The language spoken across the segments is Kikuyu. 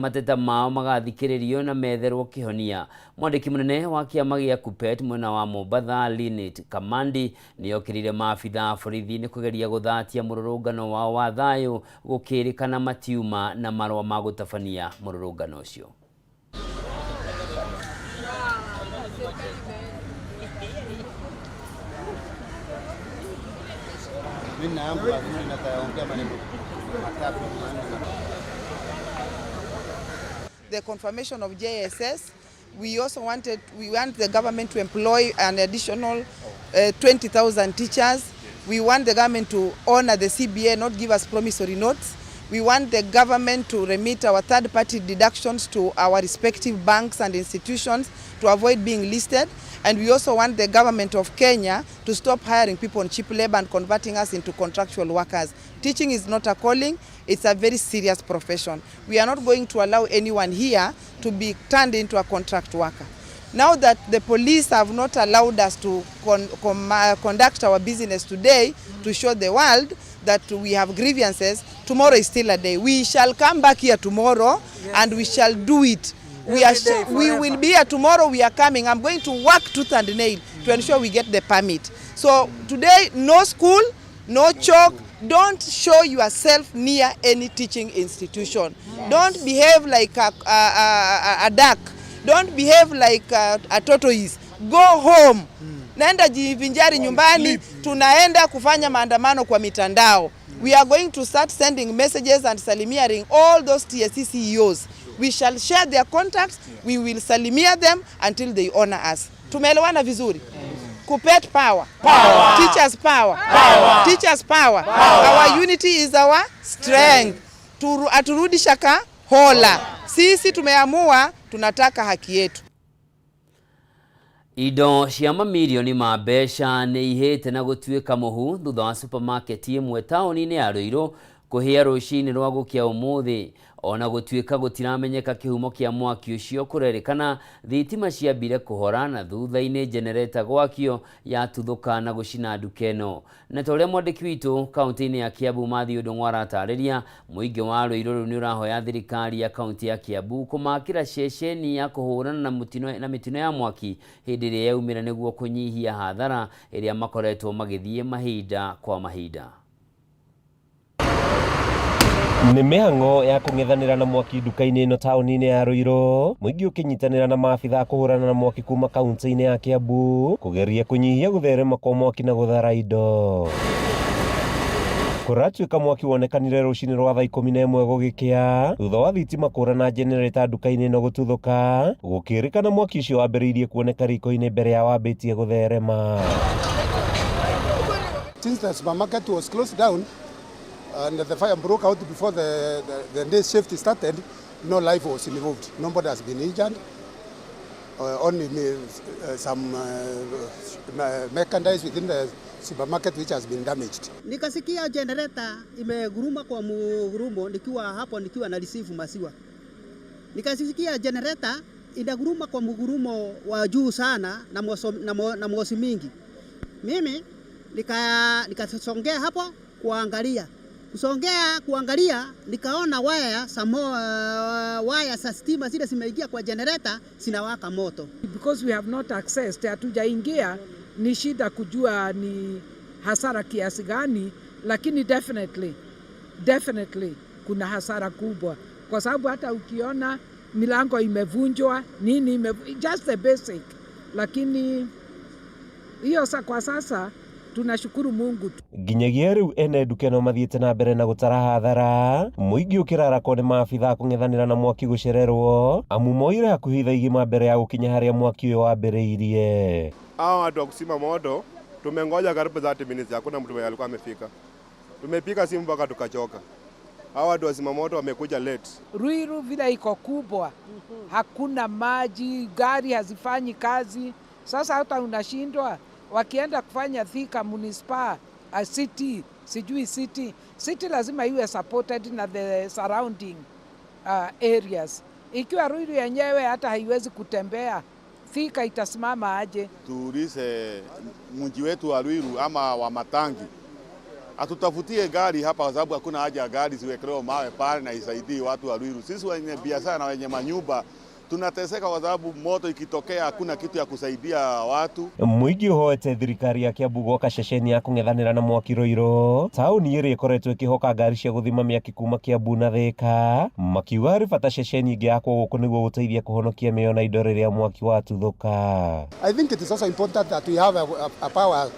Mateta mao magathikĩrĩrio na metherwo kĩhonia. Mwandĩki mũnene wa kĩama gĩa KUPPET mwena wa Mombatha Linet Kamandi nĩokĩrĩire maabitha a borithi nĩ kũgeria gũthatia mũrũrũngano wao wa thayũ gũkĩrĩkana matiuma na marũa ma gũtabania mũrũrũngano ũcio. Mimi na yangu mazuri natayaongea maneno matatu manne. The confirmation of JSS. We also want the government to employ an additional 20,000 teachers. We want the government to honor the CBA, not give us promissory notes. We want the government to remit our third-party deductions to our respective banks and institutions to avoid being listed. And we also want the government of Kenya to stop hiring people on cheap labor and converting us into contractual workers. Teaching is not a calling, it's a very serious profession. We are not going to allow anyone here to be turned into a contract worker. Now that the police have not allowed us to conduct our business today to show the world that we have grievances, tomorrow is still a day. We shall come back here tomorrow, yes, and we shall do it. We will be here tomorrow. We are coming. I'm going to work tooth and nail to ensure we get the permit. So today, no school, no chalk. Don't show yourself near any teaching institution. Yes. Don't behave like a duck. Don't behave like a tortoise. Go home. Naenda jivinjari nyumbani. Tunaenda kufanya maandamano kwa mitandao. We are going to start sending messages and salimiaring all those TSC CEOs. We shall share their contacts. We will salimia them until they honor us. Tumeelewana vizuri? KUPPET power. Power. Teachers power. Power. Teachers power. Power. Our unity is our strength. Aturudi shaka hola. Sisi tumeamua tunataka haki yetu. Indo cia mamirioni ma mbeca nĩ ihĩte na gũtuĩka mũhu thutha wa supermarket ĩmwe taũni-inĩ ya Ruiru kũhĩa rũcinĩ rwa gũkĩa ũmũthĩ. Ona gũtuĩka gũtiramenyeka kĩhumo kĩa mwaki ũcio, kũrerĩkana thitima ciambire kũhora na thutha-inĩ generator gwakio yatuthũka na gũcina nduka ĩno. Na ta ũrĩa mwandĩki witũ kaunti-inĩ ya Kiambu Matthew Ndung'u aratarĩria, mũingĩ wa Ruiru rĩu nĩ ũrahoya thirikari ya kaunti ya Kiambu kũmakĩra ceceni ya kũhũrana na mĩtino ya mwaki hĩndĩ ĩrĩa yaumĩra nĩguo kũnyihia hathara ĩrĩa makoretwo magĩthiĩ mahinda kwa mahinda. Nĩ mĩhang'o ya kũng'ethanĩra na mwaki nduka-inĩ ĩno taũni-inĩ ya Ruiru, mũingĩ ũkĩnyitanĩra na maabitha kũhũrana na mwaki kuma kaunti-inĩ ya Kiambu kũgeria kũnyihia gũtherema kwa mwaki na gũthara indo. Kũratuĩka mwaki wonekanire rũcinĩ rwa thaa 11 gũgĩkĩa thutha wa thitima kũra na generator nduka-inĩ ĩno gũtuthũka, gũkĩrĩkana mwaki ũcio wambĩrĩirie kuoneka riko-inĩ mbere ya wambĩtie gũtherema. Since the supermarket was closed down and the fire broke out before the day shift started, no life was involved. Nobody has been injured. Only some merchandise within the supermarket which has been damaged. Nikasikia generator imeguruma kwa mugurumo nikiwa hapo nikiwa na receive maziwa. Nikasikia generator inaguruma kwa mugurumo wa juu sana na moshi mingi. Mimi nikasongea hapo kuangalia. Kusongea kuangalia nikaona waya waya za stima zile zimeingia kwa generator zinawaka moto. Because we have not accessed, hatujaingia, ni shida kujua ni hasara kiasi gani, lakini definitely kuna hasara kubwa kwa sababu hata ukiona milango imevunjwa nini just the basic, lakini hiyo kwa sasa tunashukuru Mungu. Nginyagia rĩu ene nduka ĩno mathiĩte na mbere na gũtara hathara, mũingĩ ũkĩrarakwo nĩ maabitha kũng'ethanĩra na mwaki gũcererwo, amu moire hakuhĩ thaa igima mbere ya gũkinya harĩa mwaki ũyũ wambĩrĩirie. Hao watu wa kuzima moto tumengoja karibu 30 minutes, hakuna mtu mwenye alikuwa amefika. Tumepiga simu mpaka tukachoka. Hao watu wa zima moto wamekuja late. Ruiru vile iko kubwa, hakuna maji, gari hazifanyi kazi. Sasa hata unashindwa wakienda kufanya Thika municipal, city, sijui city. City lazima iwe supported na the surrounding areas. Ikiwa Ruiru yenyewe hata haiwezi kutembea, Thika itasimama aje? Tuulize mji wetu wa Ruiru ama wa Matangi, Atutafutie gari hapa, kwa sababu hakuna haja ya gari ziwekelewe mawe pale na isaidie watu wa Ruiru. Sisi wenye biashara na wenye manyumba tunateseka kwa sababu moto ikitokea hakuna kitu ya kusaidia watu. Mũingĩ ũhoete thirikari ya Kiambu gwaka ceceni ya kũng'ethanĩra na mwaki Ruiru, taũni ĩrĩa ĩkoretwo ĩkĩhoka ngari cia gũthima mĩaki kuma Kiambu na Thika, makiuga harĩ bata ceceni ĩngĩ yakwo gũkũ nĩguo gũteithia kũhonokia mĩoyo na indo rĩrĩa mwaki watuthũka. I think it is also important that we have a power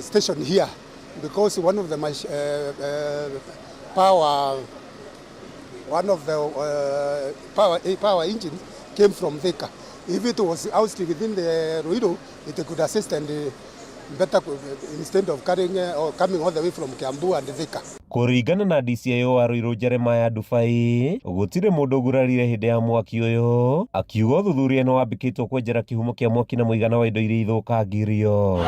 station here, because one of the power engines came from Thika. If it was housed within the Ruiru, it could assist and better instead of carrying or coming all the way from Kiambu and Thika. Kũringana na DCIO wa Ruiru Jeremiah Dubai, gũtirĩ mũndũ ũgurarire hĩndĩ ya mwaki ũyũ, akiuga ũthuthuria nĩ wambĩkĩtwo kwenjera kĩhumo kĩa mwaki na mũigana wa indo iria ithũkangirio.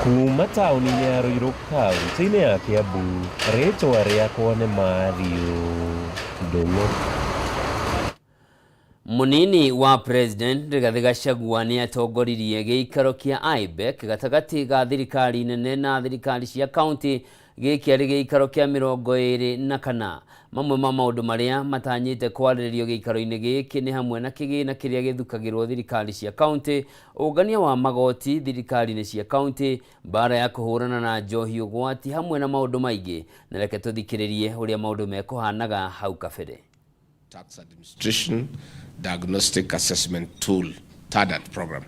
Kuma taũni-inĩ ya Ruiru kaunti-inĩ ya Kiambu, rĩtwa rĩakwa nĩ Matthew Ndung'u. Munini wa President Rigathi Gachagua nĩ atongoririe gĩikaro kĩa IBEC gatagatĩ ga thirikari nene na thirikari cia kaunti. Gĩkĩ arĩ gĩikaro kĩa 24. Mamwe ma maũndũ marĩa matanyĩte kwarĩrĩrio gĩikaro-inĩ gĩkĩ nĩ hamwe na kĩgĩna kĩrĩa gĩthukagĩrwo thirikari cia kaunti, ũngania wa magoti thirikari-inĩ cia kaunti, mbara ya kũhũrana na njohi ũgwati, hamwe na maũndũ maingĩ. Na reke tũthikĩrĩrie ũrĩa maũndũ mekũhanaga hau kabere. Tax Administration Diagnostic Assessment Tool, TADAT program.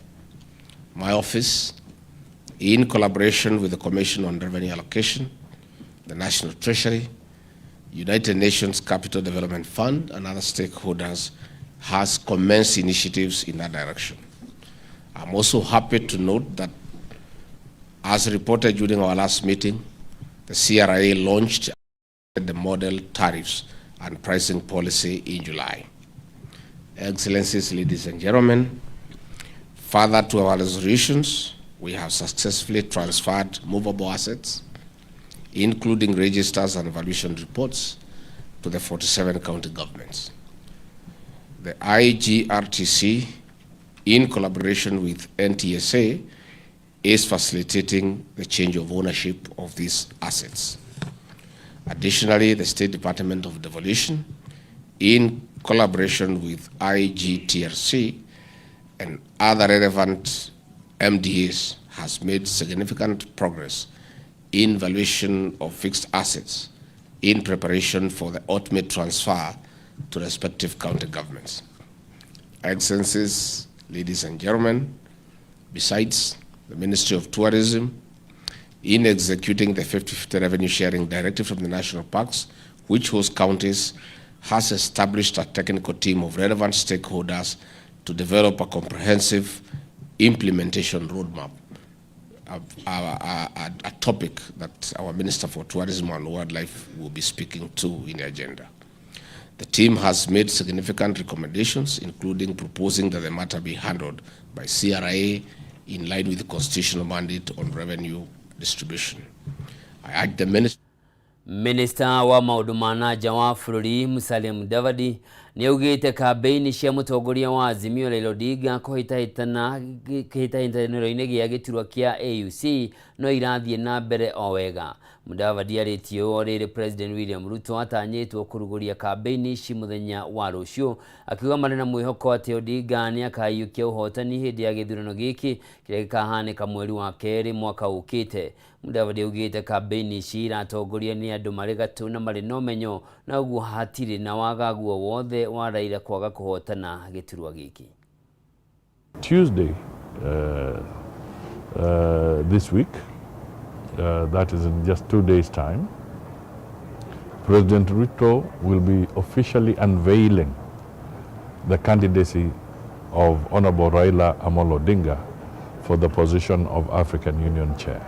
My office, in collaboration with the Commission on Revenue Allocation, the National Treasury, United Nations Capital Development Fund, and other stakeholders, has commenced initiatives in that direction. I'm also happy to note that, as reported during our last meeting, the CRA launched the model tariffs and pricing policy in July. Excellencies, ladies and gentlemen, further to our resolutions, we have successfully transferred movable assets, including registers and valuation reports, to the 47 county governments. The IGRTC, in collaboration with NTSA, is facilitating the change of ownership of these assets. Additionally, the State Department of Devolution, in collaboration with IGTRC and other relevant MDAs, has made significant progress in valuation of fixed assets in preparation for the ultimate transfer to respective county governments. Excellencies, ladies and gentlemen, besides the Ministry of Tourism, in executing the 50-50 revenue sharing directive from the national parks, which hosts counties, has established a technical team of relevant stakeholders to develop a comprehensive implementation roadmap, a topic that our Minister for Tourism and Wildlife will be speaking to in the agenda. The team has made significant recommendations, including proposing that the matter be handled by CRA in line with the constitutional mandate on revenue distribution. I urge the Minister. Minister wa maũndũ ma na nja wa bũrũri Musalia Mudavadi nĩ augĩte kambĩini cia mũtongoria wa Azimio Raila Odinga kũhĩtahĩtana kĩhĩtahĩtanĩro-inĩ gĩa gĩturwa kĩa AUC no irathiĩ na mbere o wega. Mudavadi arĩtie ũũ rĩrĩ President William Ruto atanyĩtwo kũrugũria kambĩini ici mũthenya wa rũciũ, akiuga marĩ na mwĩhoko atĩ Odinga nĩakaiyũkia ũhotani hĩndĩ ya gĩthurano gĩkĩ kĩrĩa gĩkahanĩka mweri wa kerĩ mwaka ũkĩte. Mudavadi augĩte kambĩini ici iratongoria nĩ andũ marĩ gatũ na marĩ na ũmenyo, na ũguo hatirĩ na wagagu o wothe wa Raila kwaga kũhotana gĩturwa gĩkĩ. Tuesday this week, that is in just 2 days' time, President Ruto will be officially unveiling the candidacy of Honorable Raila Amolo Odinga for the position of African Union Chair.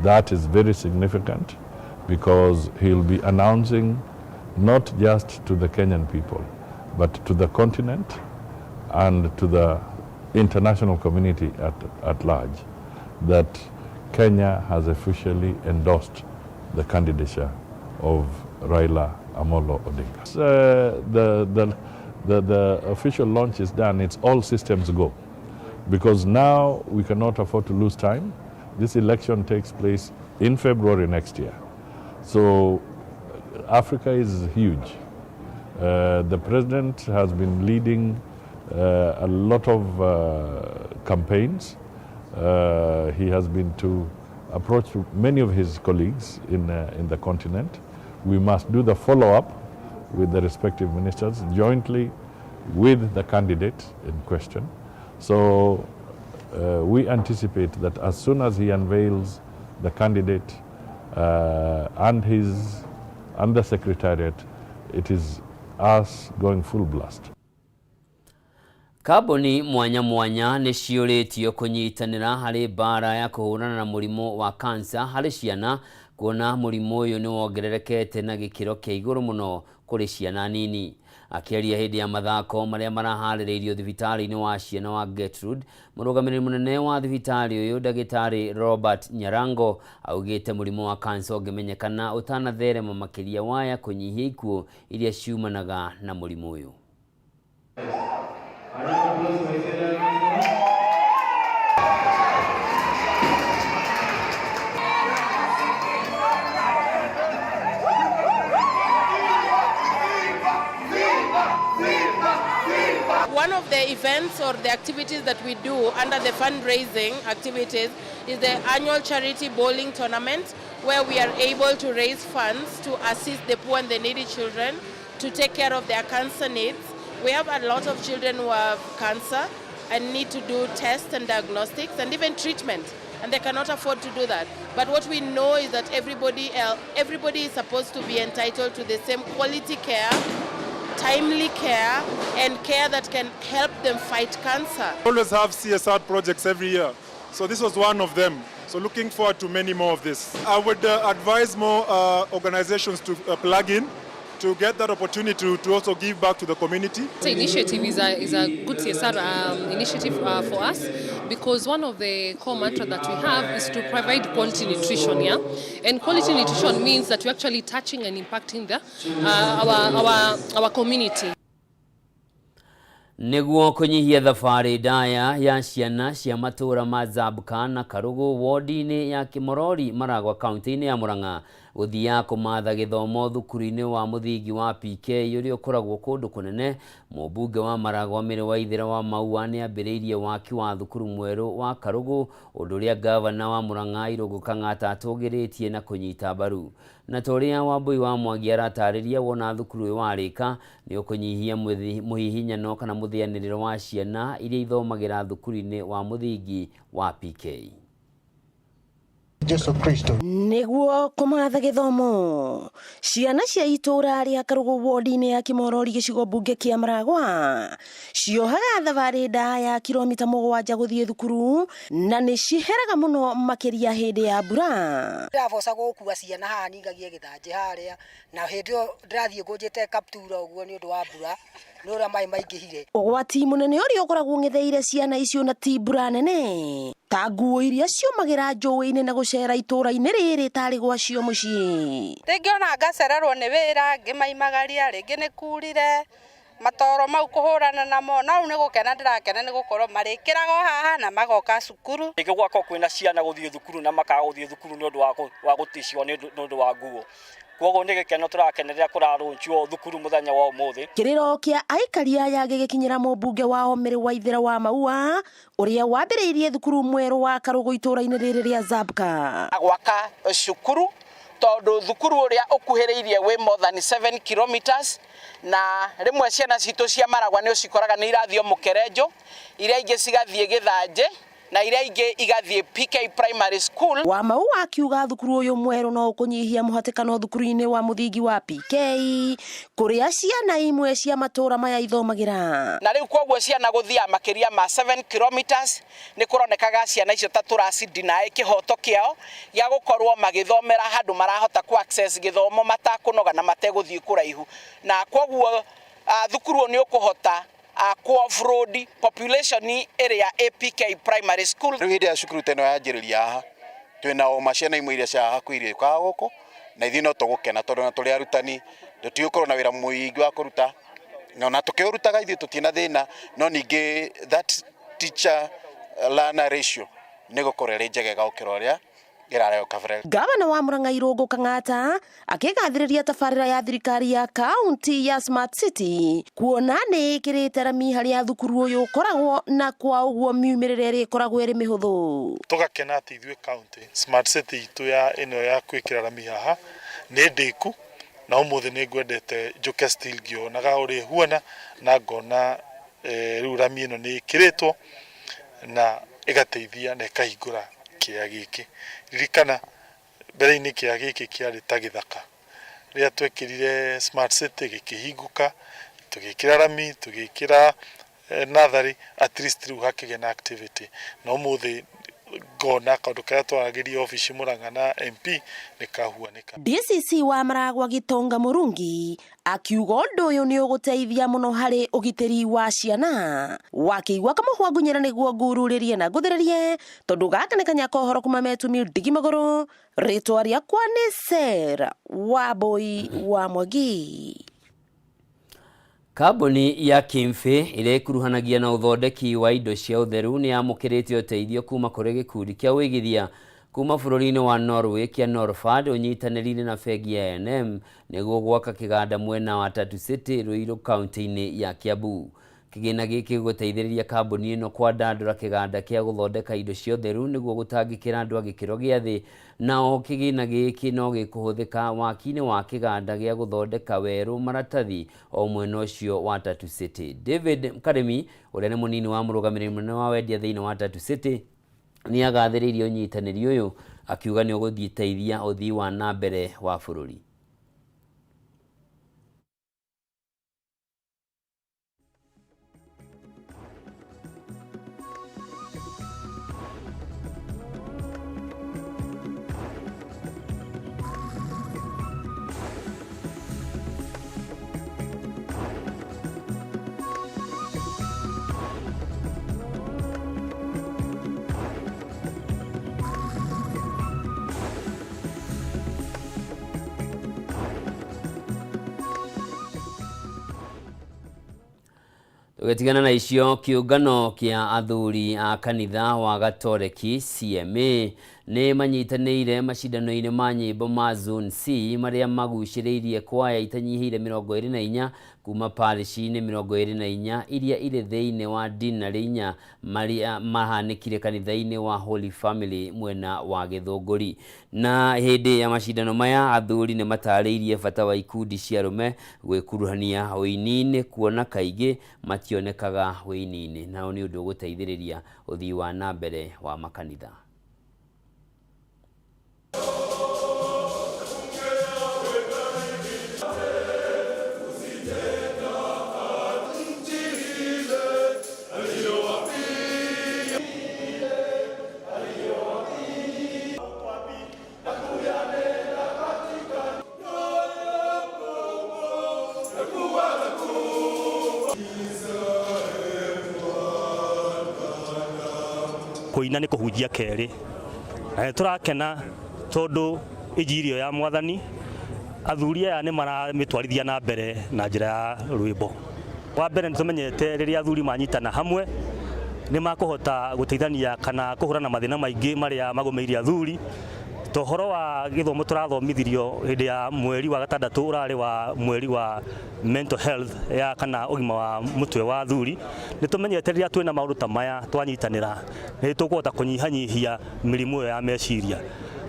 That is very significant because he'll be announcing not just to the Kenyan people, but to the continent and to the international community at large that Kenya has officially endorsed the candidature of Raila Amolo Odinga. The official launch is done, it's all systems go, because now we cannot afford to lose time. This election takes place in February next year. So Africa is huge. The president has been leading a lot of campaigns. He has been to approach many of his colleagues in the continent. We must do the follow-up with the respective ministers jointly with the candidate in question. So we anticipate that as soon as he unveils the candidate and his and the secretariat, it is us going full blast. Kambuni mwanya mwanya nĩ ciũrĩtio kũnyitanĩra harĩ mbara ya kũhũrana na mũrimũ wa kansa harĩ ciana, kuona mũrimũ ũyũ nĩ wongererekete na gĩkĩro kĩa igũrũ mũno kũrĩ ciana nini. Akĩaria hĩndĩ ya mathako marĩa maraharĩrĩirio thibitarĩ-inĩ wa ciana wa Gertrude, mũrũgamĩrĩri mũnene wa thibitarĩ ũyũ, ndagĩtarĩ Robert Nyarango, augĩte mũrimũ wa kansa ũngĩmenyekana ũtanatherema makĩria waya kũnyihia ikuũ iria ciumanaga na mũrimũ ũyũ. One of the events or the activities that we do under the fundraising activities is the annual charity bowling tournament, where we are able to raise funds to assist the poor and the needy children to take care of their cancer needs. We have a lot of children who have cancer and need to do tests and diagnostics and even treatment, and they cannot afford to do that. But what we know is that everybody is supposed to be entitled to the same quality care, timely care, and care that can help them fight cancer. We always have CSR projects every year, so this was one of them. So looking forward to many more of this. I would advise more organizations to plug in, to get that opportunity to also give back to the community. The initiative is a good CSR initiative for us, because one of the core mantra that we have is to provide quality nutrition, yeah? And quality nutrition means that we're actually touching and impacting the, our community. Nĩguo kũnyihia thabarĩ ndaya ya ciana cia matũũra ma Zabka na Karũgũ wodi-inĩ ya Kĩmorori, Maragwa, kaunti-inĩ ya Murang'a, gũthiaga kũmatha gĩthomo thukuru-inĩ wa mũthingi wa PK ũrĩa ũkoragwo kũndũ kũnene, mũmbunge wa Maragwa Mary Waithera wa Maua nĩ ambĩrĩirie waki wa thukuru mwerũ wa Karũgũ, ũndũ ũrĩa gavana wa Murang'a Irũngũ Kang'ata atũgĩrĩtie na kũnyita mbaru. Na ta ũrĩa Wambui wa Mwangi aratarĩria, wona thukuru ũyũ warĩka nĩ ũkũnyihia mũhihinyano kana mũthĩanĩrĩro wa ciana iria ithomagĩra thukuru-inĩ wa mũthingi wa PK. Jesu Kristo. Nĩguo kũmatha gĩthomo, ciana cia itũũra rĩa Karũgũ wodi-inĩ ya Kĩmorori, gĩcigo mbunge kĩa Maragwa, ciohaga thabarĩ ndaya kilomita 7 gũthiĩ thukuru, na nĩ ciheraga mũno makĩria hĩndĩ ya mbura. Ndĩraboca gũkua ciana haha, ningagie gĩthanjĩ harĩa, na hĩndĩ ĩyo ndĩrathiĩ ngũnjĩte kaptura ũguo nĩ ũndũ wa mbura, nĩ ũrĩa maĩ maingĩhire. Ũgwati mũnene ũrĩa ũkoragwo ũng'etheire ciana icio na ti mbura nene, ta nguo iria ciũmagĩra njũĩ-inĩ na gũcera itũũra-inĩ rĩrĩ tarĩ gwacio mũciĩ. Rĩngĩ ona ngacererwo nĩ wĩra, ngĩmaimagaria, rĩngĩ nĩ kurire, matoro mau kũhũrana namo, no rĩu nĩ gũkena ndĩrakena nĩ gũkorwo marĩkĩraga o haha na magoka cukuru. Rĩngĩ gwakorwo kwĩna ciana gũthiĩ thukuru na makaga gũthiĩ thukuru nĩ ũndũ wa gũticwo nĩ ũndũ wa nguo. Koguo nĩ gĩkeno tũrakenerera kũrarũnjwo thukuru mũthenya wa ũmũthĩ. Kĩrĩro kĩa aikari aya gĩgĩkinyĩra mũmbunge wao Mary Waithera wa Maua, ũrĩa wambĩrĩirie thukuru mwerũ wa Karũgũ itũũra-inĩ rĩrĩ rĩa Zabka. Gwaka cukuru tondũ thukuru ũrĩa ũkuhĩrĩirie wĩ more than 7 kilometers, na rĩmwe ciana citũ cia Maragwa nĩ ũcikoraga nĩ irathiĩ Mũkerenjo, iria ingĩ cigathiĩ Gĩthanjĩ, na iria ingĩ igathiĩ PK Primary School. Wa Maua akiuga thukuru ũyũ mwerũ no ũkũnyihia mũhatĩkano thukuru-inĩ wa mũthingi wa PK, kũrĩa ciana imwe cia matũũra maya ithomagĩra. Na rĩu koguo ciana gũthiaga makĩria ma 7 kilometers, nĩ kũronekaga ciana icio ta tũracidinaĩ kĩhoto kĩao gĩa gũkorwo magĩthomera handũ marahota ku access gĩthomo matakũnoga na mategũthiĩ kũraihu. Na koguo thukuru ũyũ nĩ ũkũhota ku-offload population ĩrĩa APK Primary School. Rĩu hĩndĩ ya cukuru teno yanjĩrĩria haha, twĩna oma ciana imwe iria cia hakuhĩ iria iũkaga gũkũ, na ithuĩ no tũgũkena tondũ ona tũrĩ arutani tũtigũkorwo na wĩra mũingĩ wa kũruta, na ona tũkĩũrutaga ithuĩ tũtirĩ na thĩna, no ningĩ that teacher learner ratio Nĩ gũkorwo ĩrĩ njegega gũkĩra ũrĩa ĩrarĩ hau kabere. Gavana wa Murang'a Irũngũ Kang'ata akĩgathĩrĩria tabarĩra ya thirikari ya kaunti ya Smart City kuona nĩ ĩkĩrĩte rami harĩa thukuru ũyũ ũkoragwo na kwa ũguo miumĩrĩre ĩrĩkoragwo ĩrĩ mĩhũthũ. Tũgakena atĩ ithuĩ kaunti Smart City itũ ya ĩno ya gwĩkĩra rami haha nĩ ndĩku na ũmũthĩ nĩ ngwendete njũke still ngĩonaga ũrĩa ĩhuana na ngona rĩu rami ĩno nĩ ĩkĩrĩtwo na ĩgateithia na ĩkahingũra kĩea gĩkĩ. Ririkana mbere-inĩ kĩea gĩkĩ kĩarĩ ta gĩthaka. Rĩrĩa twekĩrire Smart City gĩkĩhingũka, tũgĩkĩra rami, tũgĩkĩra natharĩ, at least rĩu hakĩgĩa na activity. Na ũmũthĩ ngona kaũndũ karĩa twaragĩria obici Murang'a na MP nĩ kahuanĩka. DCC wa Maragwa Gitonga Mũrungi akiuga ũndũ ũyũ nĩ ũgũteithia mũno harĩ ũgitĩri wa ciana. Wakĩigua kamũhwa ngunyĩra nĩguo ngururĩrie na ngũthĩrĩrie tondũ gaka nĩ kanya ka ũhoro kuma metumi ndigi magũrũ. Rĩtwa rĩakwa nĩ Sarah Wambui wa Mwangi. Kambuni ya Kimfi ĩrĩa ĩkuruhanagia na ũthondeki wa indo cia ũtheru nĩ yamũkĩrĩte ũteithio kuma kũrĩ gĩkundi kĩa ũigithia kuma bũrũri-inĩ wa Norway kĩa Norfund ũnyitanĩrĩire na bengi ya I&M nĩguo gwaka kĩganda mwena wa Tatu City Ruiru kaunti-inĩ ya Kiambu. Kĩgĩna gĩkĩ gĩgũteithĩrĩria kambuni ĩno kwandandũra kĩganda kĩa gũthondeka indo cia ũtheru nĩguo gũtangĩkĩra andũ a gĩkĩro gĩa thĩ na oho kĩgĩna gĩkĩ no gĩkũhũthĩka waki-inĩ wa kĩganda gĩa gũthondeka werũ maratathi o mwena ũcio wa Tatu City. David Karemi ũrĩa nĩ mũnini wa mũrũgamĩrĩri mũnene wa wendia thĩinĩ wa Tatu City nĩ agathĩrĩirie ũnyitanĩri ũyũ akiuga nĩ ũgũteithia ũthii wa na mbere wa bũrũri. Tũgĩtigana na icio, kĩũngano kĩa athuri a kanitha wa Gatoreki CMA nĩ manyitanĩire macindano-inĩ ma nyĩmbo ma Zone C marĩa magucĩrĩirie kwaya itanyihĩire 24 kuma parish-inĩ 24 iria irĩ thĩinĩ wa dinarĩ inya marĩa mahanĩkire kanitha-inĩ wa Holy Family mwena wa Gĩthũngũri. Na hĩndĩ ya macindano maya athuri nĩ matarĩirie bata wa ikundi cia arũme gwĩkuruhania ũini-inĩ kuona kaingĩ mationekaga ũini-inĩ nao nĩ ũndũ ũgũteithĩrĩria ũthii wa na mbere wa makanitha. Kũina nĩ kũhunjia kerĩ na nĩ tũrakena tondũ injiri ĩyo ya mwathani athuri aya nĩ maramĩtwarithia na mbere na njĩra ya rwĩmbo. Wa mbere nĩ tũmenyete rĩrĩa athuri manyitana hamwe nĩ makũhota gũteithania kana kũhũrana na mathĩna maingĩ marĩa magũmĩire athuri. Ta ũhoro wa gĩthomo tũrathomithirio hĩndĩ ya mweri wa gatandatũ ũrarĩ wa mweri wa mental health ya kana ũgima wa mũtwe wa athuri. Nĩ tũmenyete rĩrĩa twĩna maũndũ ta maya twanyitanĩra nĩ tũkũhota kũnyihanyihia mĩrimũ ĩyo ya meciria.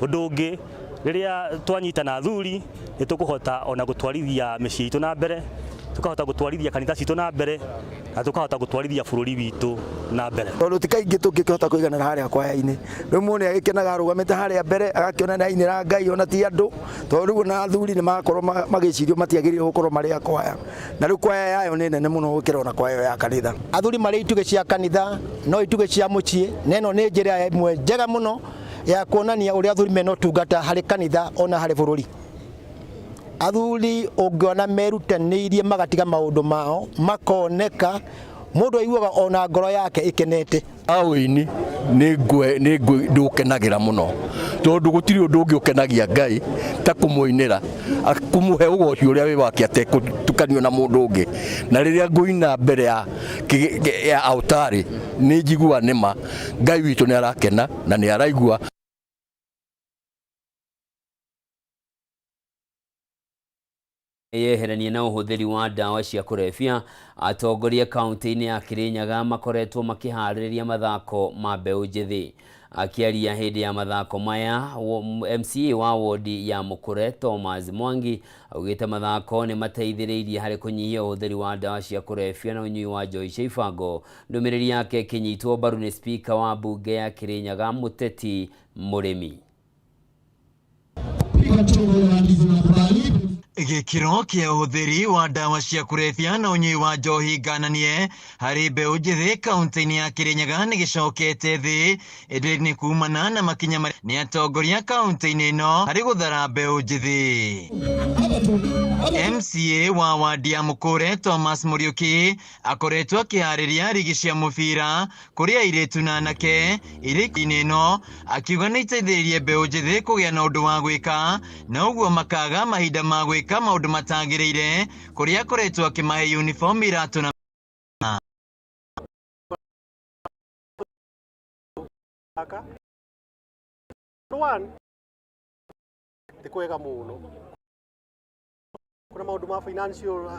Ũndũ ũngĩ rĩrĩa twanyitana athuri nĩ tũkũhota ona gũtwarithia mĩciĩ itũ na mbere, tũkahota gũtwarithia kanitha citũ na mbere na tũkahota gũtwarithia bũrũri witũ na mbere. Tondũ ti kaingĩ tũngĩkĩhota kũiganĩra harĩa kwaya-inĩ. Rĩu mũndũ nĩ agĩkenaga arũgamĩte harĩa mbere agakĩona nĩ ainĩra Ngai ona ti andũ, tondũ rĩu ona athuri nĩ marakorwo magĩcirio matiagĩrĩirwo gũkorwo marĩ a kwaya. Na rĩu kwaya yayo nĩ nene mũno gũkĩra ona kwaya ĩyo ya kanitha. Athuri marĩ itugĩ cia kanitha, no itugĩ cia mũciĩ, na ĩno nĩ njĩra ĩmwe njega mũno ya kuonania ũrĩa athuri mena ũtungata harĩ kanitha ona harĩ bũrũri. Athuri ũngĩona merutanĩirie magatiga maũndũ mao makoneka, mũndũ aiguaga ona ngoro yake ĩkenete. Ũini nĩ ndũkenagĩra mũno tondũ gũtirĩ ũndũ ũngĩ ũkenagia Ngai ta kũmũinĩra, kũmũhe ũgoci ũrĩa wĩ wake atekũtukanio na mũndũ ũngĩ. Na rĩrĩa ngũina mbere ya altarĩ nĩ njiguaga nĩma Ngai witũ nĩ arakena na nĩ araigua. Yeheranie na ũhũthĩri wa ndawa cia kũrebia. Atongoria kaunti-inĩ ya Kirinyaga makoretwo makĩharĩrĩria mathako ma mbeũ njĩthĩ. Akĩaria hĩndĩ ya mathako maya, MCA wa wodi ya Mũkũre Thomas Mwangi augĩte mathako nĩ mateithĩrĩirie harĩ kũnyihia ũhũthĩri wa ndawa cia kũrebia na ũnyui wa njohi cia ibango. Ndũmĩrĩri yake ĩkĩnyitwo mbaru nĩ spika wa mbunge ya Kirinyaga Mũteti Mũrĩmi. Gĩkĩro kĩa ũhũthĩri wa ndawa cia kũrebia na ũnyui wa njohi ngananie harĩ mbeũ njĩthĩ kaunti-inĩ ya Kirinyaga nĩ gĩcokete thĩ, ĩndĩ nĩ kumana na makinya marĩa nĩ atongoria kaunti-inĩ ĩno harĩ gũthara mbeũ njĩthĩ. MCA wa wadi ya Mũkũre Thomas Mũriũki akoretwo akĩharĩria rigi cia mũbira kũrĩ airĩtu na anake iria inĩ ĩno, akiuga nĩ iteithĩrĩirie mbeũ njĩthĩ kũgĩa na ũndũ wa gwĩka na ũguo makaga mahinda ma gwĩka maũndũ matagĩrĩire, kũrĩa akoretwo akĩmahe uniform, iratũ na One, ti kwega mũno kuna maũndũ ma financial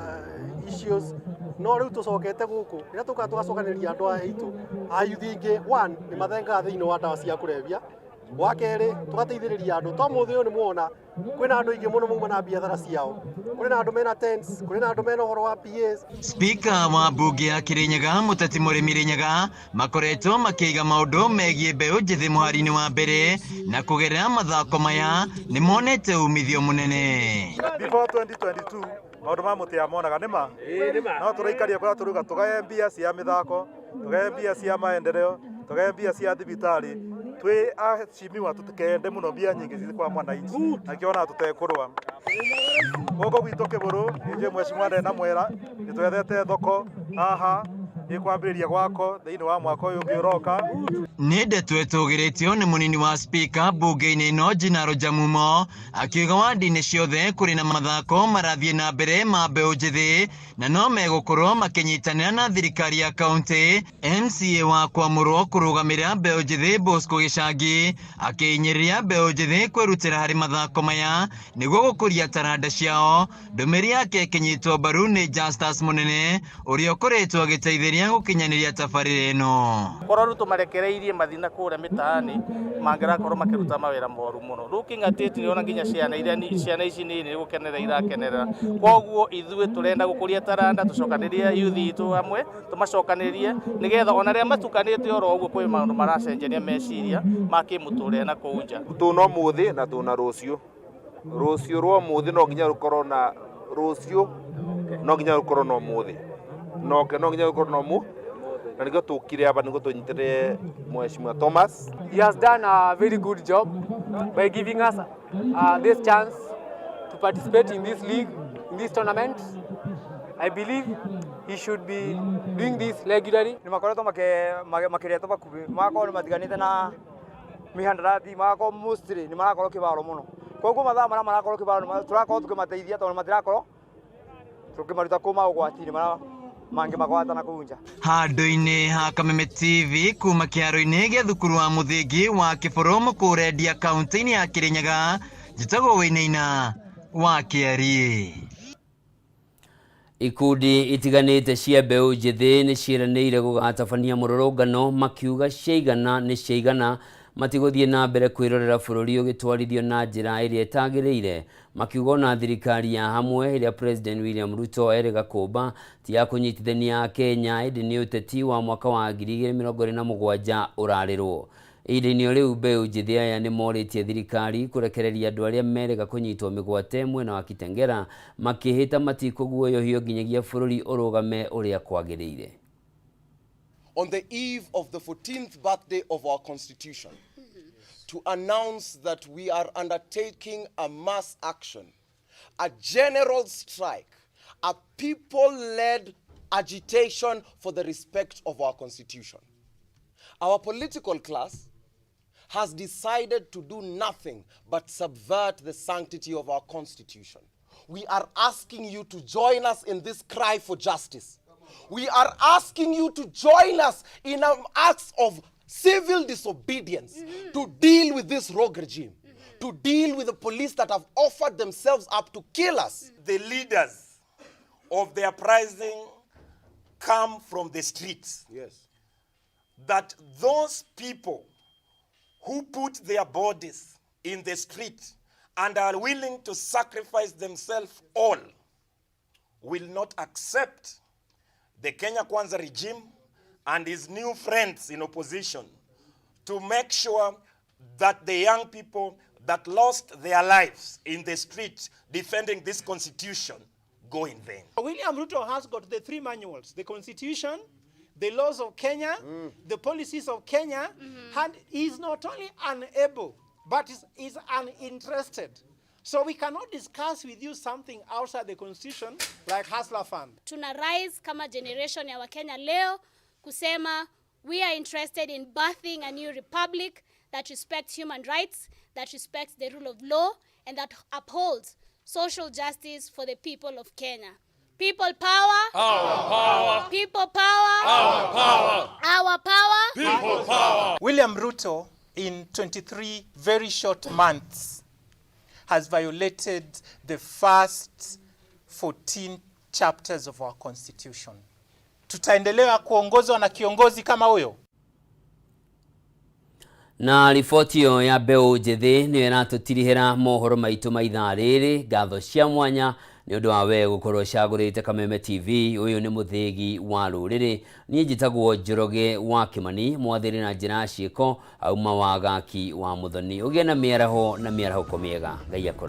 issues, no rĩu tũcokete gũkũ rĩrĩa tũkaga tũgacokanĩrĩria andũ aya aitũ a youth aingĩ. One, nĩ mathengaga thĩinĩ wa ndawa cia kũrebia. Wa kerĩ, tũgateithĩrĩria andũ to mũthĩ ũyũ nĩ muona kwĩna andũ aingĩ mũno mauma na biathara ciao, kũrĩ na andũ mena tents, kũrĩ na andũ mena ũhoro wa PAs. Spika wa mbunge ya Kirinyaga Mũteti Mũrĩmi Rĩnyaga makoretwo makĩiga maũndũ megiĩ mbeũ njĩthĩ mũhari-inĩ wa mbere, na kũgerera mathako maya nĩ monete umithio mũnene. Before 2022 maũndũ ma mũtiamonaga nĩ ma no tũraikaria kũrĩa tũruga, tũgaye mbia cia mĩthako, tũgaye mbia cia maendeleo, tũgaye mbia cia thibitarĩ. Twĩ acimiwa tũtikende mũno mbia nyingĩ cithi kwa mwananchi akiona tũtekũrũa gũkũ gwitũ Kĩbũrũ. Nĩ mheshimiwa ndarĩ na mwera nĩ twethete thoko haha ĩkwambĩrĩria gwako thĩinĩ wa mwaka ũyũ ũngĩ ũroka. Nĩ ndeto ĩtũgĩrĩtio nĩ mũnini wa spika mbunge-inĩ ĩno Jinaro Jamumo, akiuga wandi-inĩ ciothe kũrĩ na mathako marathiĩ na mbere ma mbeũ njĩthĩ na no megũkorwo makĩnyitanĩra na thirikari ya kaunti. MCA wa kwamũrwo kũrũgamĩrĩra mbeũ njĩthĩ Bosco Gĩcangi akĩhinyĩrĩria mbeũ njĩthĩ kwĩrutĩra harĩ mathako maya nĩguo gũkũria taranda ciao. Ndũmĩrĩri yake ĩkĩnyitwo mbaru nĩ Justus Mũnene ũrĩa ũkoretwo agĩteithĩrĩria gũkinyanĩria tabarĩra ĩno. Korwo rĩu tũmarekereirie mathiĩ na kũrĩa mĩtaani mangĩrakorwo makĩruta mawĩra moru mũno. Looking at it, nĩũrona nginya ciana iria ciana ici nini nĩ gũkenerera irakenerera. Koguo ithuĩ tũrenda gũkũria taranda, tũcokanĩrĩrie youth itũ hamwe, tũmacokanĩrĩrie nĩgetha ona rĩrĩa matukanĩte oro ũguo kwĩ maũndũ maracenjania meciria ma kĩmũtũrĩre na kũu nja. Tũna ũmũthĩ na tũna rũciũ. Rũciũ rwa ũmũthĩ no nginya rũkorwo na rũciũ, no nginya rũkorwo na ũmũthĩ, noke no nginya rũkorwo na ũmũ, na nĩkĩo tũkire aba nĩguo tũnyitĩrĩre Mheshimiwa Thomas. He has done a very good job by giving us this chance to participate in this league, in this tournament. I believe he should be doing this regularly. Nĩ makoretwo makĩretwo bakuhĩ, magakorwo nĩ matiganĩte na mihandarathi, magakorwo mostly nĩ marakorwo kĩbaro mũno. Koguo mathaa marĩa marakorwo kĩbaro tũrakorwo tũkĩmateithia tondũ matirakorwo tũkĩmaruta kuma ũgwati-inĩ marĩa mangĩ magwata na kũu nja. Handũ-inĩ ha Kameme TV kuma kĩharo-inĩ gĩa thukuru wa mũthingi wa Kĩbũrũ Mũkũrendia kaunti-inĩ ya Kĩrĩnyaga, njĩtagwo Wainaina wa Kĩariĩ. Ikundi itiganĩte cia mbeũ njĩthĩ nĩ ciĩranĩire gũgatabania mũrũrũngano makiuga ciaigana nĩ ciaigana, matigũthiĩ na mbere kwĩrorera bũrũri ũgĩtwarithio na njĩra ĩrĩa ĩtagĩrĩire, makiuga ona thirikari ya hamwe ĩrĩa President William Ruto erĩga kũmba ti ya kũnyitithania Akenya, ĩndĩ nĩ ũteti wa mwaka wa 2027 ũrarĩrwo. Ihinda-inĩ o rĩu mbeũ njĩthĩ aya nĩ morĩtie thirikari kũrekereria andũ arĩa merĩga kũnyitwo mĩgwate mwena wa Kitengela, makĩhĩta matikũguoyohio nginyagia bũrũri ũrũgame ũrĩa kwagĩrĩire. On the eve of the 14th birthday of our constitution, to announce that we are undertaking a mass action, a general strike, a people-led agitation for the respect of our constitution. Our political class has decided to do nothing but subvert the sanctity of our constitution. We are asking you to join us in this cry for justice. We are asking you to join us in an act of civil disobedience to deal with this rogue regime, to deal with the police that have offered themselves up to kill us. The leaders of the uprising come from the streets. Yes. That those people who put their bodies in the street and are willing to sacrifice themselves all will not accept the Kenya Kwanza regime and his new friends in opposition to make sure that the young people that lost their lives in the street defending this constitution go in vain. William Ruto has got the three manuals, the constitution, the laws of Kenya, the policies of Kenya, and he's not only unable, but is uninterested. So we cannot discuss with you something outside the constitution like Hustler Fund. Tuna rise kama generation ya Wakenya leo kusema we are interested in birthing a new republic that respects human rights, that respects the rule of law, and that upholds social justice for the people of Kenya. People power. Our power. People power. Our power. Our power. People power. William Ruto, in 23 very short months, has violated the first 14 chapters of our constitution. Tutaendelea kuongozwa na kiongozi kama huyo? Na riboti ĩyo ya mbeũ njĩthĩ nĩyo ĩratũtirihĩra mohoro maitũ ma ithaa rĩrĩ. Ngatho cia mwanya nĩ ũndũ wa we gũkorwo ũcagũrĩte Kameme TV. Ũyũ nĩ mũthĩgi wa rũrĩrĩ. Niĩ njĩtagwo Njoroge wa Kĩmani, mwathĩri na njĩra ya ciĩko auma wa gaki wa Mũthoni. Ũgĩe na mĩaraho na mĩarahũko mĩega. Ngai akũrathime.